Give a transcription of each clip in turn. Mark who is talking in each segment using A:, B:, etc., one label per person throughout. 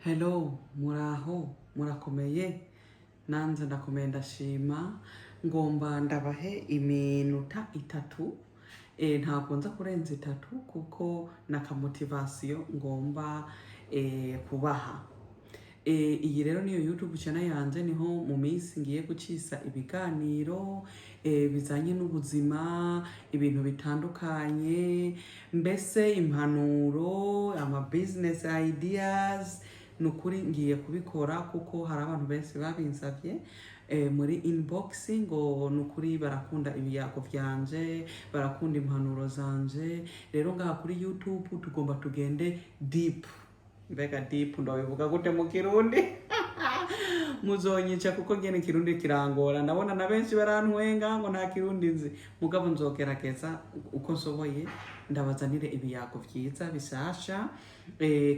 A: Hello, muraho, murakomeye? Nanze ndakomeye, ndashima. Ngomba ndabahe iminota 3, ntabwo nza kurenza 3 kuko naka motivation ngomba kubaha. Iyi rero niyo YouTube channel yanje, niho mu minsi ngiye gucisa ibiganiro bizanye n'ubuzima, ibintu bitandukanye, mbese impanuro, ama business ideas. Ni ukuri ngiye kubikora kuko hari abantu benshi babinsavye muri inbox ngo ni ukuri barakunda ibiyago vyanje, barakunda impanuro zanje. Rero ngaha kuri YouTube tugomba tugende deep. Mbega deep ndabivuga gute mu Kirundi? Muzonyica kuko ngene Kirundi kirangora. Ndabona na benshi barantwenga ngo nta Kirundi nzi, mugabo nzogerageza uko nshoboye ndabazanire ibiyago vyiza bishasha.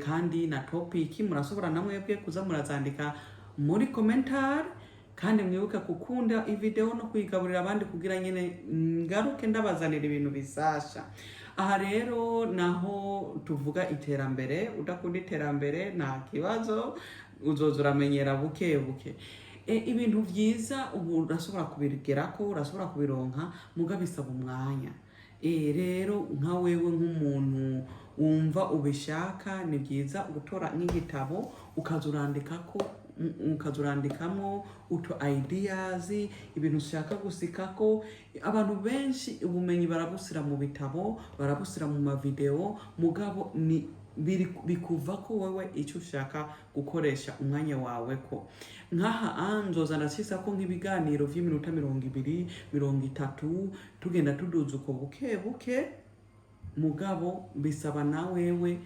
A: Kandi na topic murashobora na mwebwe kuza murazandika muri commentaire. Kandi mwibuke gukunda ivideo no kuyigaburira abandi kugira nyene ngaruke ndabazanira ibintu bisasha. Aha rero naho tuvuga iterambere. Udakunda iterambere nta kibazo, uzoza uramenyera buke buke. Ibintu vyiza ubu urashobora kubigerako, urashobora kubironka, muga bisaba umwanya. Rero nka wewe nk'umuntu wumva ubishaka, ni byiza gutora nk'igitabo ukaza urandikako, ukaza urandikamo utu ideas, ibintu ushaka gusikako. Abantu benshi ubumenyi barabusira mu bitabo, barabusira mu mavideo, mugabo ni biri bikuva ko wewe icyo ushaka gukoresha umwanya wawe. Ko nkaha nzoza ndashisa ko nk'ibiganiro vy'iminota 20, 30, tugenda tuduza uko buke buke. Mugabo bisaba na wewe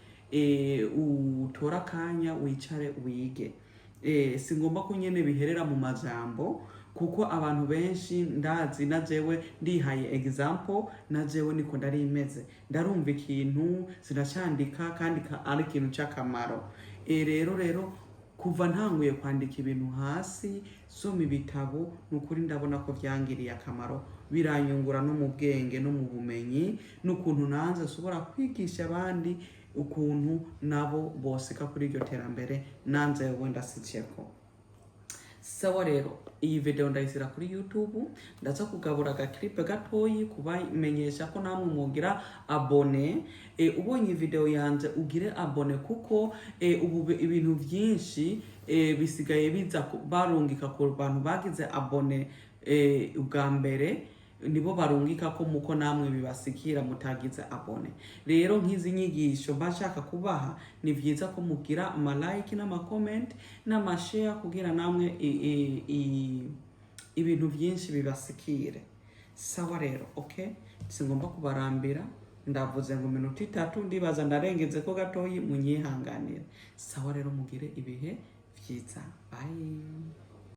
A: utore akanya wicare wige. Si ngomba ko nyene biherera mu majambo, kuko abantu benshi ndazi, na jewe ndihaye example, na jewe niko ndari imeze, ndarumva ikintu sinacandika kandi ari ikintu c'akamaro. Rero kuva ntanguye kwandika ibintu hasi, soma ibitabo, ni ukuri ndabona ko vyangiriye akamaro, biranyungura no mu bwenge no mu bumenyi, n'ukuntu nanze nshobora kwigisha abandi ukuntu nabo bosika kuri iryo terambere nanze wenda siceko. Sawa, rero iyi video ndayisira kuri YouTube. Ndaza kugabura agaclip gatoyi kubamenyesha ko namwe mugira abonner. Ubonye video yanje ugire abonner, kuko ubu ibintu vyinshi bisigaye biza barungika ku bantu bagize abonner ubwa mbere, nibo barungika ko muko namwe bibasikira mutagize abonner. Rero nk'izi nyigisho mba nshaka kubaha, ni vyiza ko mugira ama like n'ama comment n'ama share kugira namwe ibintu vyinshi bibasikire. Sawa rero, okay, singomba kubarambira. Ndavuze ngo minota 3, ndibaza ndarengeze ko gatoyi, munyihanganire. Sawa rero, mugire ibihe vyiza, bye.